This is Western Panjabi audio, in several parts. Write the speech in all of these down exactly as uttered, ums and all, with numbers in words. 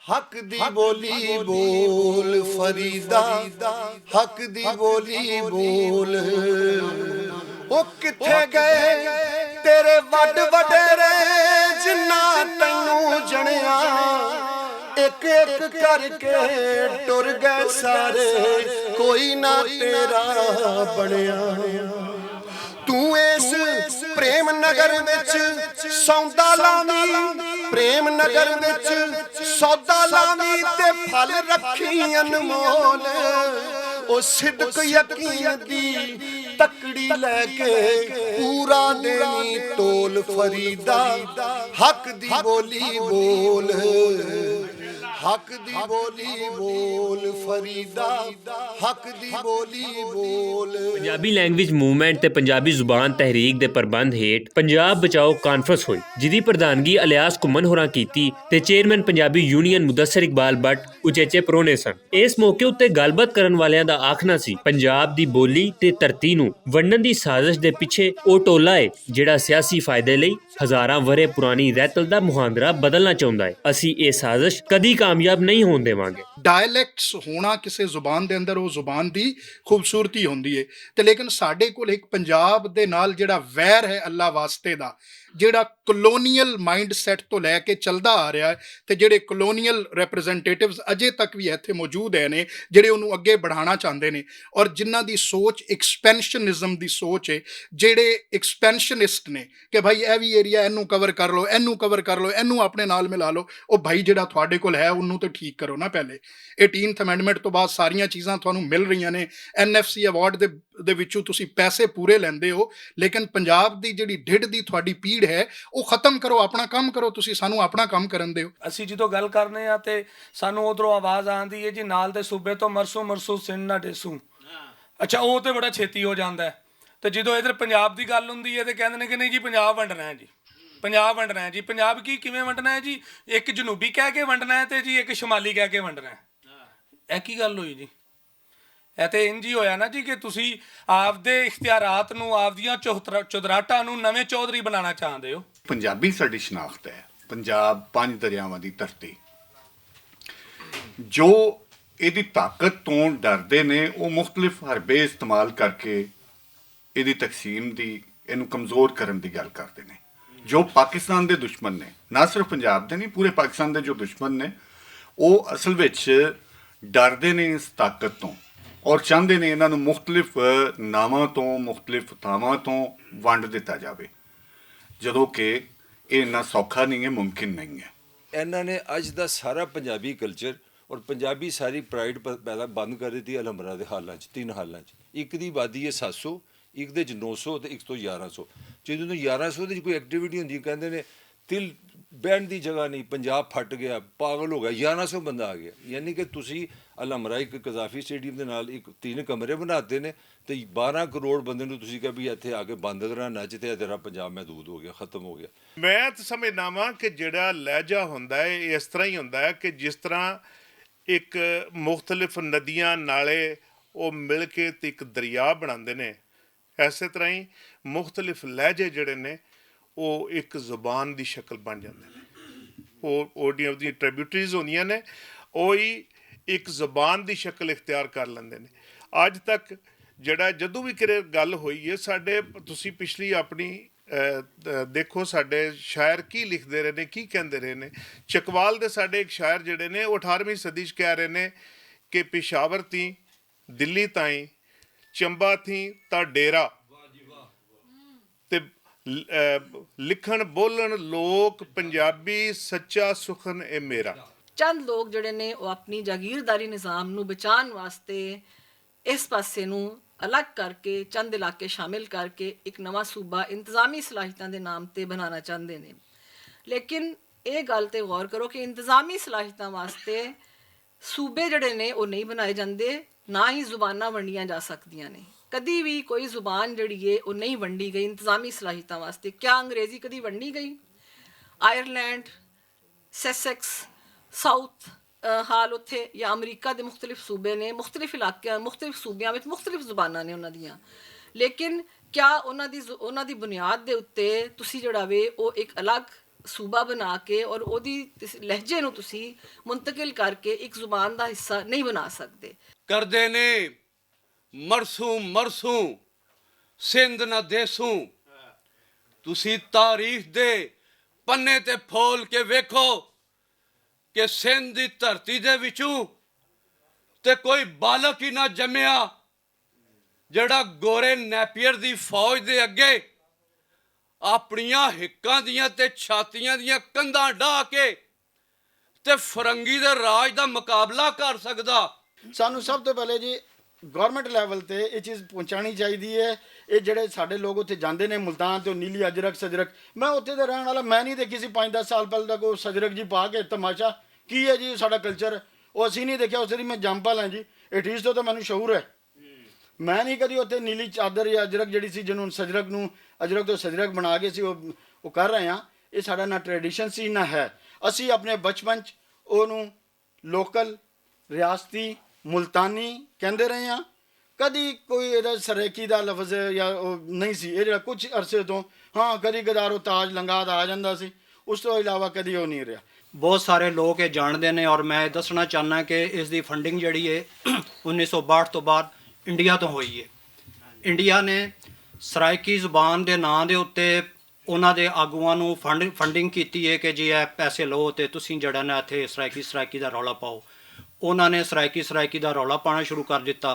حق دی بولی بول فریدا، حق دی بولی بول۔ او کتھے گئے تیرے وڈ وڈیرے، جنہ تینوں جنیا، اک اک کر کے ٹر گئے سارے، کوئی نہ تیرا بنیا۔ توں اس پریم نگر وچ سوندا لاویں، پریم نگر وچ سودا لاویں تے پھل رکھی انمول۔ او صدق یقین دی تکڑی لے کے پورا دینی تول فریدا، حق دی بولی بول، حق دی بولی بول فریدا، حق دی بولی بول۔ پنجابی لینگویج موومنٹ تے پنجابی زبان تحریک دے پربند ہیٹ پنجاب بچاؤ کانفرنس ہوئی، جدی پردھانگی الیاس گھمن ہوراں کیتی تے چیئرمین پنجابی یونین مدثر اقبال بٹ اچیچے پرونے سن۔ اس موقع اتے گل بات کرن والیاں دا آکھنا سی، پنجاب دی بولی تے دھرتی نوں ونڈن دی سازش دے پچھے او ٹولا اے، جیہڑا سیاسی فائدے لئی ہزاراں ورے پرانی رہتل دا مہاندرا بدلنا چاہندا اے۔ اسی ایہہ سازش کدی کامیاب نہیں ہون دیواں گے۔ ڈائلیکٹس ہونا کسے زبان دے اندر او زبان دی خوبصورتی ہوندی اے۔ تے لیکن ساڈے کول اک پنجاب دے نال جیہڑا ویر ہے اللہ واسطے دا، جیہڑا کلونیل مائنڈ سیٹ توں لے کے چلدا آ رہیا ہے، تے جیہڑے کلونیل ریپریزنٹیٹیوز اجے تک وی ایتھے موجود ہے نے، جیہڑے انہوں اگے بڑھانا چاہندے نے، اور جنہاں دی سوچ ایکسپینشنزم دی سوچ ہے، جیہڑے ایکسپینشنسٹ نے، کہ بھائی ایہہ وی ایریا اینوں کور کر لو، اینوں کور کر لو، اینوں اپنے نال ملا لو۔ او بھائی جیہڑا تھوڑے کول ہے انوں تے ٹھیک کرو نا پہلے۔ ایٹینتھ امینڈمنٹ توں بعد ساریاں چیزاں تھانوں مل رہیاں نے۔ این ایف سی ایوارڈ دے وچوں تسی پیسے پورے لیندے ہو، لیکن پنجاب دی جیہڑی ڈھڈ دی تھوڑی پیڑ ہے، او ختم کرو، اپنا کم کرو، تسی سانوں اپنا کم کرن دیو۔ اسی جدوں گل کرنے آں تے سانوں ادھروں آواز آندی ہے جی نال دے صوبے توں مرسوں مرسوں سن نہ ڈیسوں۔ اچھا او تے بڑا چھیتی ہو جاندا ہے۔ تے جدوں ادھر پنجاب دی گل ہوندی ہے تے کہندے نے کہ نہیں جی پنجاب ونڈنا ہے جی، پنجاب ونڈنا ہے جی۔ پنجاب کی کیویں ونڈنا ہے جی؟ اک جنوبی کہہ کے ونڈنا ہے تے جی اک شمالی کہہ کے ونڈنا ہے۔ ایہہ کی گل ہوئی جی؟ ایہہ تے انج ہی ہویا نا جی کہ تسی آپدے اختیارات نوں آپدیاں چودراٹاں نوں نویں چودھری بنانا چاہندے ہو۔ پنجابی ساڈی شناخت ہے، پنجاب پنج دریاواں دی دھرتی۔ جو ایہدی طاقت توں ڈردے نے او مختلف حربے استعمال کر کے ایہدی تقسیم دی، اینوں کمزور کرن دی گل کردے نے۔ جو پاکستان دے دشمن نے، نہ صرف پنجاب دے نہیں، پورے پاکستان دے جو دشمن نے، او اصل وچ ڈردے نے اس طاقت توں اور چاہندے نے انہاں نوں مختلف ناواں توں، مختلف تھاواں توں ونڈ دتا جاوے، جدوں کہ ایہہ انہاں سوکھا نہیں ہے، ممکن نہیں ہے۔ انہاں نے اج دا سارا پنجابی کلچر اور پنجابی ساری پرائیڈ پیدا بند کر دتی الحمرا دے حالاں چ، تین حالاں چ۔ اک دی آبادی ہے ست سو، اک دے چ نو سو تے اک توں یاراں سو۔ جدوں یاراں سو دے کوئی ایکٹیویٹی ہوندی کہندے نے تل بہن دی جگہ نہیں، پنجاب پھٹ گیا، پاگل ہو گیا، یاراں سو بندہ آ گیا۔ یعنی کہ تسی الحمرا اک قذافی سٹیڈیم دے نال اک تین کمرے بناتے نے، تے بارہ کروڑ بندے نوں تسی کہہ بھی ایتھے آ کے بند کرنا نچ تے تیرا پنجاب محدود ہو گیا، ختم ہو گیا۔ میں تے سمجھنا واں کہ جیہڑا لہجہ ہوندا ہے ایہہ اس طرح ہی ہوندا ہے کہ جس طرح اک مختلف ندیاں نالے او مل کے تے اک دریا بناندے نے، ایسے طرح ہی مختلف لہجے جیہڑے نے او اک زبان دی شکل بن جاندے نے۔ او اوہدیاں ٹریبیوٹریز ہوندیاں نے، اوہی اک زبان دی شکل اختیار کر لیندے نے۔ اج تک جیہڑا جدوں وی کرے گل ہوئی ہے ساڈے، تسی پچھلی اپنی دیکھو ساڈے شاعر کی لکھدے رہے نے، کی کہندے رہے نے۔ چکوال دے ساڈے اک شاعر جیہڑے نے او اٹھارہویں صدی چ کہہ رہے نے کہ پشاور تیں دلی تائیں، چمبا تیں تا ڈیرا تے لکھن بولن لوک پنجابی سچا سخن اے میرا۔ چند لوگ جڑے نے او اپنی جاگیرداری نظام نوں بچان واسطے اس پاسے نوں الگ کر کے چند علاقے شامل کر کے اک نواں صوبہ انتظامی صلاحیتاں دے نام تے بنانا چاہندے نے۔ لیکن ایہہ گل تے غور کرو کہ انتظامی صلاحیتاں واسطے صوبے جڑے نے او نہیں بنائے جاندے، نہ ہی زباناں ونڈیاں جا سکدیاں نے۔ کدی وی کوئی زبان جڑی اے او نہیں ونڈی گئی انتظامی صلاحیتاں واسطے۔ کیا انگریزی کدی ونڈی گئی؟ آئرلینڈ، سیسکس، ساؤتھ ہال اتھے یا امریکہ دے مختلف صوبے نے، مختلف علاقیاں مختلف صوبیاں وچ مختلف زباناں نے انہاں دیاں۔ لیکن کیا انہاں دی بنیاد دے اتے تسی جڑا وے او اک الگ صوبہ بنا کے اور اوہدی لہجے نوں تسی منتقل کر کے اک زبان دا حصہ نہیں بنا سکدے۔ کردے نے مرسوں مرسوں سندھ نہ دیسوں۔ تسی تاریخ دے پنے تے پھول کے ویکھو کہ سندھ دی دھرتی دے وچوں تے کوئی بالک ہی نہ جمیا جڑا گورے نیپیئر دی فوج دے اگے اپنیاں ہکاں دیاں تے چھاتیاں دیاں کندھاں ڈھا کے تے فرنگی دے راج دا مقابلہ کر سکدا۔ سانوں سب توں پہلے جی گورنمنٹ لیول تے ایہہ چیز پہنچانی چاہیدی ہے۔ ایہہ جیہڑے ساڈے لوگ اتھے جاندے نے ملتان تے نیلی اجرک سجرک، میں اتھے دا رہن والا، میں نئیں دیکھی سی پنج دس سال پہلے تک او سجرک جی پا کے تماشا کی ہے جی ساڈا کلچر؟ او اسی نئیں دیکھیا۔ اتھے دی میں جمپل ہاں جی، ایٹیز توں تاں مینوں شعور ہے۔ میں نئیں کدی اتھے نیلی چادر یا اجرک جیہڑی سی جنوں سجرک نوں اجرک توں سجرک بنا کے سی او کر رہے ہاں۔ ایہہ ساڈا نہ ٹریڈیشن سی نہ ہے۔ اسی اپنے بچپن چ او نوں لوکل، ریاستی، ملتانی کہندے رہے ہاں۔ کدی کوئی ایہدا سرائیکی دا لفظ یا او نئیں سی ایہہ جیہڑا کچھ عرصے توں، ہاں کدی گدارو تاج لنگا دا آ جاندا سی، اس توں علاوہ کدی او نئیں رہیا۔ بہت سارے لوگ ایہہ جاندے نے اور میں ایہہ دسنا چاہنا کہ اس دی فنڈنگ جیہڑی ہے انیس سو باہٹھ توں بعد انڈیا توں ہوئی ہے۔ انڈیا نے سرائیکی زبان دے ناں دے اتے انہاں دے آگواں نوں فنڈنگ کیتی ہے کہ جی ایہہ پیسے لو تے تسیں جیہڑا نا اتھے سرائیکی سرائیکی دا رولا پاؤ۔ انہاں نے سرائیکی سرائیکی دا رولا پانا شروع کر دتا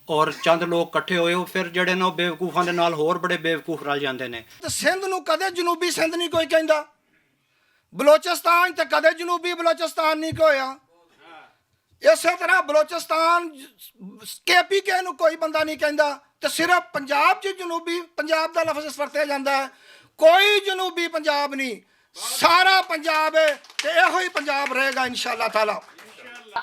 اور چند لوگ کٹھے ہوئے او فیر جیہڑے نا او بیوقوفاں دے نال ہور بڑے بیوقوف رل جاندے نے۔ تے سندھ نوں کدے جنوبی سندھ نئیں کوئی کہندا۔ بلوچستان تے کدے جنوبی بلوچستان نئیں کوئی ہویا۔ اسے طرح بلوچستان کے پی کے نوں کوئی بندہ نئیں کہندا۔ تے صرف پنجاب جی جنوبی پنجاب دا لفظ اس ورتیا جاندا ہے۔ کوئی جنوبی پنجاب نئیں، سارا پنجاب ہے۔ تے ایہو ہی پنجاب رہے گا انشاءاللہ تعالی۔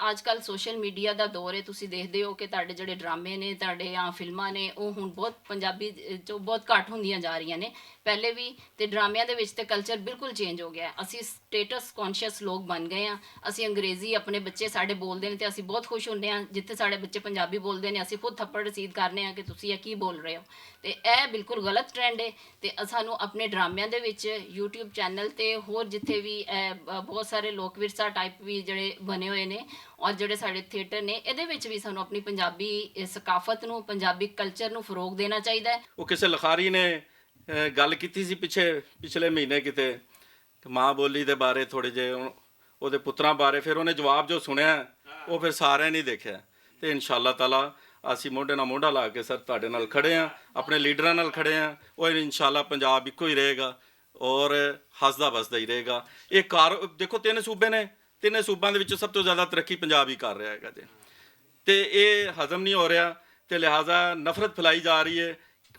اج کل سوشل میڈیا دا دور ہے، تسی دیکھدے ہو کہ تہاڈے جیہڑے ڈرامے نے، تہاڈے یا فلماں نے، او ہن بہت پنجابی چوں بہت گھٹ ہوندیاں جا رہیاں نے۔ پہلے وی تے ڈرامیاں دے وچ تے کلچر بالکل چینج ہو گیا ہے۔ اسی سٹیٹس کانشیس لوگ بن گئے ہاں۔ اسی انگریزی اپنے بچے ساڈے بولدے نے تے اسی بہت خوش ہوندے ہاں، جتھے ساڈے بچے پنجابی بولدے نے اسی خود تھپڑ رسید کرنے ہاں کہ تسی ایہہ کی بول رہے ہو۔ تے ایہہ بالکل غلط ٹرینڈ ہے۔ تے اسانوں اپنے ڈرامے دے وچ یوٹیوب چینل تے ہور جتھے وی بہت سارے لوک ورثہ ٹائپ وی جیہڑے بنے ہوئے نے اور جیہڑے ساڈے تھیٹر نے ایہدے وچ وی سانوں اپنی پنجابی ثقافت نوں پنجابی کلچر نوں فروغ دینا چاہیدا ہے۔ او کسے لخاری نے گل کیتی سی پچھلے مہینے کیتے ماں بولی دے بارے تھوڑے جے اوہدے پتراں بارے فیر اوہنے جواب جو سنیا او فیر سارے نئیں دیکھیا۔ تے انشاءاللہ تعالی اسی مونڈے نال مونڈا لا کے سر تہاڈے نال کھڑے آں، اپنے لیڈراں نال کھڑے آں۔ او انشاءاللہ پنجاب اکو ہی رہے گا اور ہسدا بسدا ہی رہے گا۔ ایک کار دیکھو تین صوبے نے، تین صوباں دے وچ سب توں زیادہ ترقی پنجاب ہی کر رہا ہے گا جی۔ تے ایہہ ہضم نئیں ہو رہیا تے لہذا نفرت پھلائی جا رہی ہے۔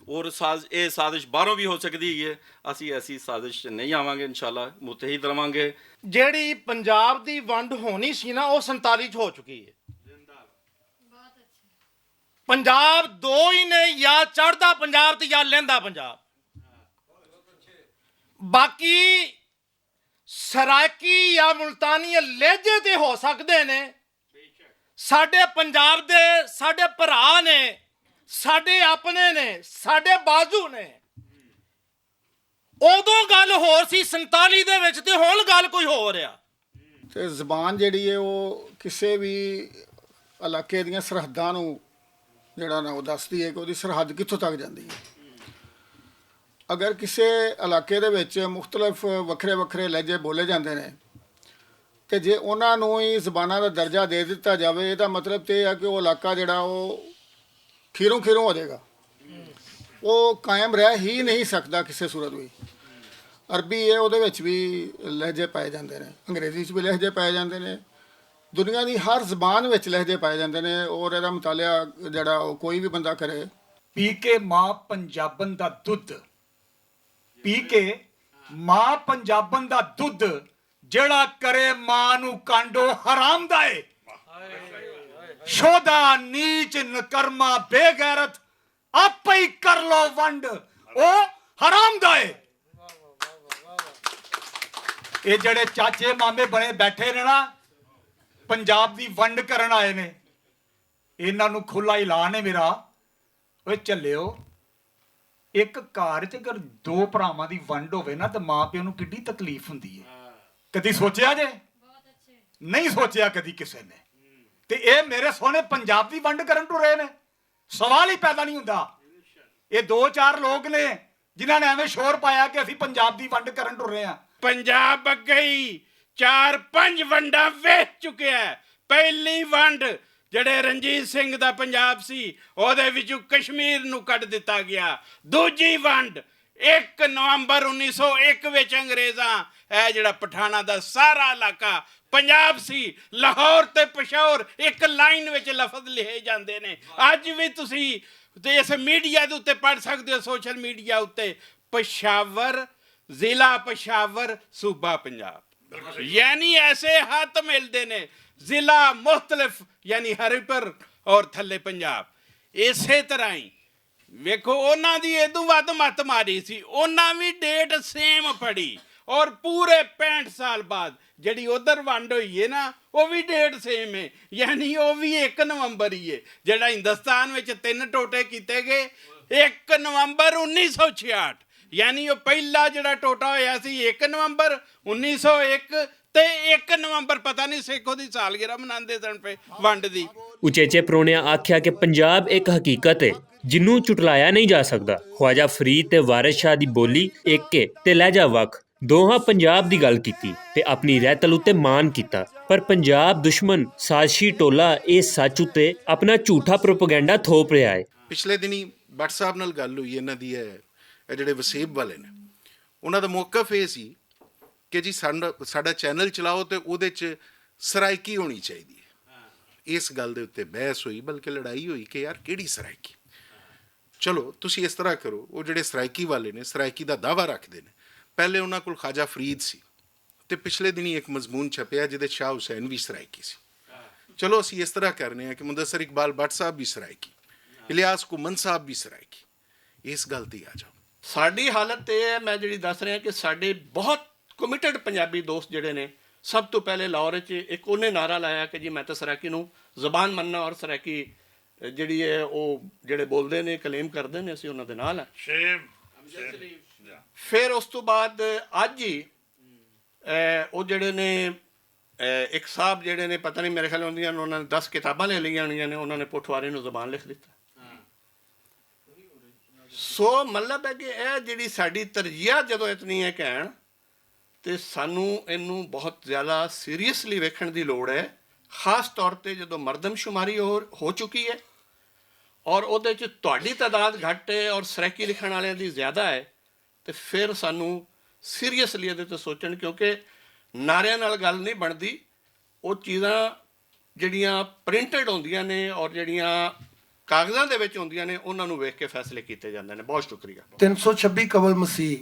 اور ایہہ سازش باہروں وی ہو سکدی ہے۔ اسی ایسی سازش نئیں آواں گے انشاءاللہ متحد رہواں گے۔ جیہڑی پنجاب دی ونڈ ہونی سی نا او سنتالی چ ہو چکی ہے۔ پنجاب دو ہی نے، یا چڑھدا پنجاب تے یا لہندا پنجاب۔ باقی سرائیکی یا ملتانی لہجے تے ہو سکدے نے۔ ساڈے پنجاب دے ساڈے بھرا نے، ساڈے اپنے نے، ساڈے بازو نے۔ ادوں گل ہور سی سنتالی دے وچ تے ہن گل کوئی ہور آ۔ تے زبان جیہڑی ہے او کسے وی علاقے دیاں سرحداں نوں جیہڑا نا او دسدی ہے کہ اوہدی سرحد کتھوں تک جاندی ہے۔ اگر کسے علاقے دے وچ مختلف وکھرے وکھرے لہجے بولے جاندے نے تے جے انہاں نوں ہی زباناں دا درجہ دے دتا جاوے ایہدا مطلب تے ایہہ ہے کہ او علاقہ جیہڑا او کھیروں کھیروں ہو جائے گا۔ او قائم رہ ہی نہیں سکدا کسے صورت وی۔ عربی ہے اوہدے وچ وی لہجے پائے جاندے نے، انگریزی وچ وی لہجے پائے جاندے نے۔ دنیا دی ہر زبان وچ لہجے پائے جاندے نے اور ایہدا مطالعہ جیہڑا او کوئی وی بندہ کرے۔ پی کے ماں پنجابن دا دودھ، پی کے ماں پنجابن دا دودھ، جیہڑا کرے ماں نوں کانڈو حرام دا اے۔ شودا نیچ نکرما بے غیرت، آپے ہی کر لو ونڈ، او حرام دا اے۔ اے جیہڑے چاچے مامے بنے بیٹھے نے نا، پنجاب دی ونڈ کرن آئے نے، انہاں نوں کھلا اعلان اے میرا، اوے چلیو، ایک گھر چ اگر دو بھراواں دی ونڈ ہووے نا، تے ماں پیو نوں کڈی تکلیف ہوندی ہے۔ کدی سوچیا جے؟ نہیں سوچیا کدی کسے نے۔ تے اے میرے سونے پنجاب دی ونڈ کرن ٹرے نے؟ سوال ہی پیدا نہیں ہوندا۔ اے دو چار لوگ نے جنہاں نے ایویں شور پایا کہ اسی پنجاب دی ونڈ کرن ٹرے ہاں۔ پنجاب اگئی چار پنج ونڈاں ویچ چکیا ہے۔ پہلی ونڈ جڑے رنجیت سنگھ دا پنجاب سی، اوہدے وچوں کشمیر نوں کڈ دتا گیا۔ دوجی ونڈ اک نومبر انیس سو اک وچ انگریزاں، اے جڑا پٹھاناں دا سارا علاقہ پنجاب سی، لاہور تے پشاور اک لائن وچ لفظ لکھے جاندے نے۔ اج وی تسی تے اس میڈیا دے اُتے پڑھ سکدے ہو، سوشل میڈیا اُتے، پشاور، ضلع پشاور، صوبہ پنجاب۔ یعنی ایسے ہاتھ ملدے نے، ضلع مختلف، یعنی ہریپر اور تھلے پنجاب۔ اسے طرح ہی ویکھو، انہاں دی ادوں ود مت ماری سی، انہاں وی ڈیٹ سیم پڑھی۔ اور پورے پینٹ سال بعد جڑی ادھر ونڈ ہوئی ہے نا، او وی ڈیٹ سیم ہے، یعنی او وی اک نومبر ہی ہے۔ جڑا ہندوستان وچ تین ٹوٹے کیتے گئے، اک نومبر انیس سو چھیاٹھ، یعنی او پہلا جڑا ٹوٹا ہویا سی اک نومبر انیس سو اک، تے اک نومبر پتہ نہیں سکھ دی سالگرہ مناندے سن پے ونڈ دی۔ اچیچے پرونیاں آکھیا کہ پنجاب اک حقیقت ہے جنوں چٹلایا نہیں جا سکدا۔ خواجہ فرید تے وارث شاہ دی بولی اک ہے تے لہجہ وکھ۔ دوہاں پنجاب دی گل کیتی تے اپنی رہتل اتے مان کیتا، پر پنجاب دشمن سازشی ٹولا اے سچ اتے اپنا جھوٹا پروپیگنڈا تھوپ رہیا ہے۔ پچھلے دنی بٹ صاحب نال گل ہوئی انہاں دی ہے، اے جڑے وسیب والے نے، انہاں دا موقف اے سی کہ جی سانڈا- ساڈا چینل چلاؤ تے اودے چ سرائیکی ہونی چاہیدی ہے۔ اس گل دے اُتے بحث ہوئی، بلکہ لڑائی ہوئی کہ یار کیڑی سرائیکی؟ چلو، تسی اس طرح کرو، وہ جڑے سرائیکی والے نے، سرائیکی دا دعویٰ رکھدے نے، پہلے انہاں کول خواجہ فرید سی، تے پچھلے دنی ایک مضمون چھپیا جدے شاہ حسین وی سرائیکی سی۔ چلو، اسی اس طرح کرنے ہیں کہ مدثر اقبال بٹ صاحب بھی سرائیکی، الیاس کومن صاحب بھی سرائیکی۔ اس گل تے آ جاؤ۔ ساڈی حالت تے اے ہے، میں جڑی دس رہا کہ ساڈے بہت کمیٹڈ پنجابی دوست جڑے نے، سب تو پہلے لاہور وچ ایک انہیں نعرہ لایا کہ جی میں تے سرائیکی نوں زبان مننا اور سرائیکی جڑی ہے، او جڑے بولدے نے، کلیم کردے نے، اسی انہاں دے نال ہیں۔ شیم۔ شیم۔ پھر اس تو بعد اج ہی، اے، او جڑے نے، اے، ایک صاحب جڑے نے، پتہ نہیں، میرے خیال انہاں نے دس کتاباں لے لئیاں ہونیاں نے، انہاں نے پٹھوارے نوں زبان لکھ دتا۔ سو مطلب ہے کہ اے جڑی ساڈی ترجیح جدوں اتنی ہے کہن، تے سانوں اینوں بہت زیادہ سیریسلی ویکھن دی لوڑ ہے، خاص طور تے جدوں مردم شماری ہو ہو چکی ہے اور اودے چ تہاڈی تعداد گھٹ ہے اور سرائیکی لکھن والے دی زیادہ ہے، تے پھر سانوں سیریسلی ادے تے سوچن، کیونکہ نعریاں نال گل نہیں بندی۔ او چیزاں جڑیاں پرنٹڈ ہوندیاں نے اور جڑیاں کاغذاں دے وچ ہوندیاں نے، انہاں نوں ویکھ کے فیصلے کیتے جاندے نے۔ بہت شکریہ۔ تین سو چھبی قبل مسیح،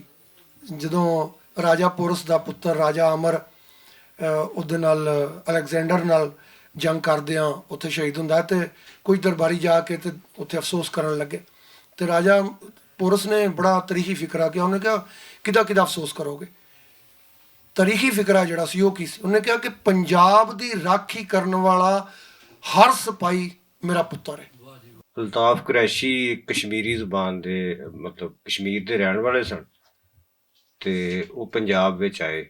جدوں راجا پورس دا پتر راجا امر، اہ، اودے نال، الیگزینڈر نال جنگ کردیاں اتھے شہید ہوندا ہے، تے کچھ درباری جا کے تے اتھے افسوس کرن لگے۔ تے راجا پورس نے بڑا تاریخی فقرہ کیا، انہوں نے کہا، کدا کدا افسوس کرو گے؟ تاریخی فقرہ جڑا سی، او کی سی؟ انہوں نے کہا کہ پنجاب دی راکھی کرن والا ہر سپاہی میرا پتر ہے۔ الطاف قریشی کشمیری زبان دے، مطلب، کشمیر دے رہن والے سن، تے او پنجاب وچ آئے،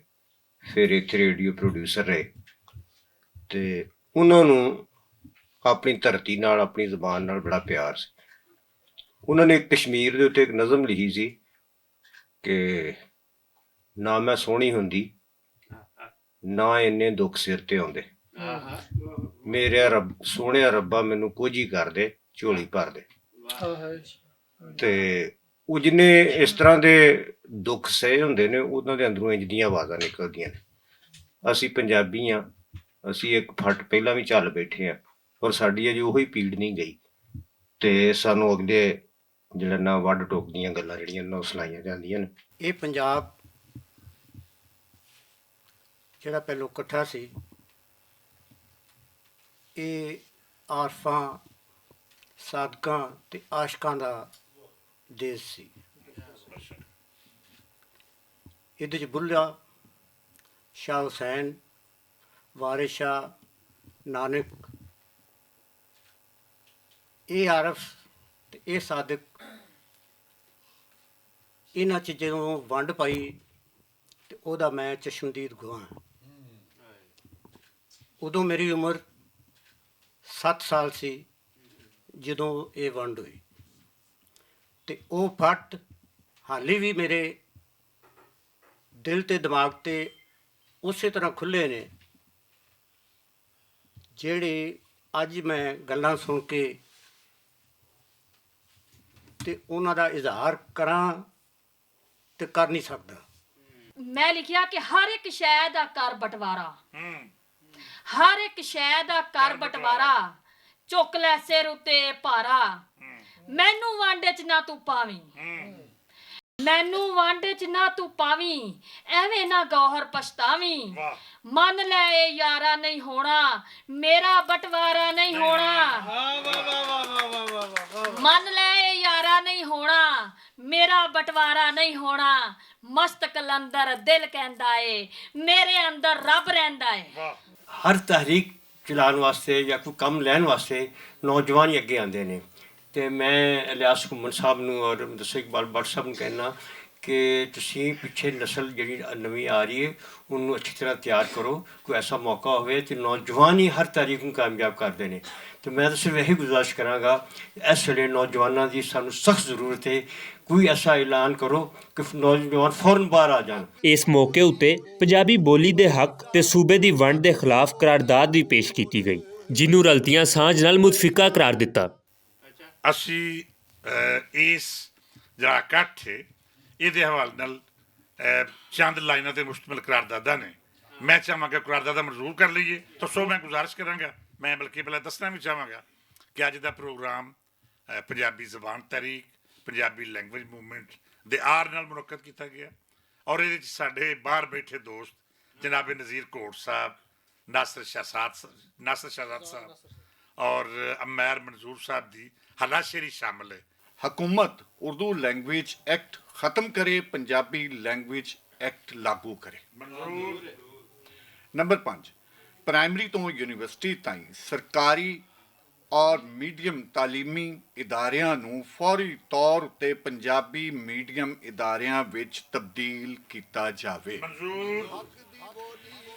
پھر ایتھے ریڈیو پروڈیوسر رہے، تے انہاں نوں اپنی دھرتی نال، اپنی زبان نال بڑا پیار سی۔ انہاں نے کشمیر دے اُتے ایک نظم لکھی سی کہ نہ میں سوہنی ہوندی، نہ اینے دکھ سر تے آندے۔ میرے رب، سوہنیا ربا، مینوں کچھ ہی کر دے، جھولی بھر دے۔ تے او جنہیں اس طرح دے دکھ سہے ہوندے نے، انہاں دے اندروں انج دیاں آوازاں نکلدیاں نے۔ اسی پنجابی ہاں، اسی ایک پھٹ پہلاں وی جھل بیٹھے ہاں، پر ساڈی اجے اوہی پیڑ نہیں گئی۔ تے سانوں اگلے جڑا نہ وڈ ٹوک دیاں گلاں جڑیاں نہ سنائیاں جاندیاں نے۔ اے پنجاب جڑا پہلو کٹھا سی، اے عارفاں، صادقاں تے عاشقاں دا دیس سی۔ ایدے چ بلھا، شاہ حسین، وارث شاہ، نانک، اے عارف تے اے صادق انہاں چ جدوں ونڈ پائی تے اوہدا میں چشمدید گواہ ہاں۔ ادوں میری عمر ست سال سی جدوں ایہہ ونڈ ہوئی۔ تے او پھٹ حالی وی میرے دل تے دماغ تے اسے طرح کھلے نے، جیہڑے اج میں گلاں سن کے تے انہاں دا اظہار کراں تے کر نئیں سکدا۔ میں لکھیا کہ ہر اک شے دا کر بٹوارا، ہر اک شے دا کر بٹوارا، چک لے سر اتے پارا۔ مینوں ونڈ اچ نہ توں پاویں، مینوں ونڈ اچ نہ توں پاویں، ایویں نہ گوہر پچھتاویں۔ من لے اے یارا نئیں ہونا، میرا بٹوارا نئیں ہونا۔ من لے اے یارا نئیں ہونا، میرا بٹوارا نئیں ہونا۔ مست قلندر دل کہندا اے، میرے اندر رب رہندا اے۔ ہر تحریک چلان واسطے یا کوئی کم لین واسطے نوجوان ہی اگے آندے نے۔ تے میں الیاس گھمن صاحب نوں اور مدثر اقبال بٹ صاحب نوں کہنا کہ تسی پچھے نسل جڑی نویں آ رہی ہے، انہوں اچھی طرح تیار کرو۔ کوئی ایسا موقع ہوئے تے نوجوان ہی ہر تحریک نوں کامیاب کردے نے۔ تے میں تے صرف یہی گزارش کراں گا، اس ویلے نوجواناں دی سانوں سخت ضرورت ہے۔ کوئی ایسا اعلان کرو کہ نوجوان فوراً باہر آ جان۔ اس موقع اتے پنجابی بولی دے حق تے صوبے دی ونڈ دے خلاف قرارداد وی پیش کیتی گئی، جنوں رلتیاں سانجھ نال متفقہ قرار دتا۔ اسی اس جڑا اکٹھ ہے، ایہدے حوالے نال چند لائناں تے مشتمل قرارداداں نے۔ میں چاہواں گا قرارداداں منظور کر لئیے۔ تو سو میں گزارش کراں گا، میں بلکہ پہلے دسنا وی چاہواں گا کہ اج دا پروگرام پنجابی زبان تحریک، پنجابی لینگویج موومنٹ دے آر نال منعقد کیتا گیا۔ اور ایہدے وچ ساڈے باہر بیٹھے دوست جناب نذیر کوٹ صاحب، ناصر شہزاد صاحب، ناصر شہزاد صاحب اور عمیر منظور صاحب دی ہلاشیری شامل ہے۔ حکومت اردو لینگویج ایکٹ ختم کرے، پنجابی لینگویج ایکٹ لاگو کرے۔ نمبر پنج، پرائمری توں یونیورسٹی تائیں سرکاری اور میڈیم تعلیمی اداریاں نوں فوری طور اتے پنجابی میڈیم اداریاں وچ تبدیل کیتا جاوے۔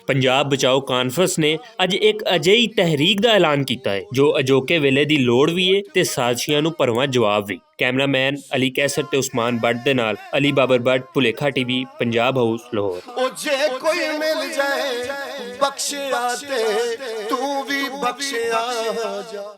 پنجاب بچاؤ کانفرنس نے اج ایک اجہی تحریک دا اعلان کیتا ہے جو اجوکے ویلے دی لوڑ وی ہے تے سازشیاں نوں پرواں جواب وی۔ کیمرہ مین علی کیسر تے عثمان بٹ دے نال علی بابر بٹ، پلیکھا ٹی وی، پنجاب ہاؤس، لاہور۔ او جے کوئی مل جائے بخشیا تے تو بھی بخشیا جا۔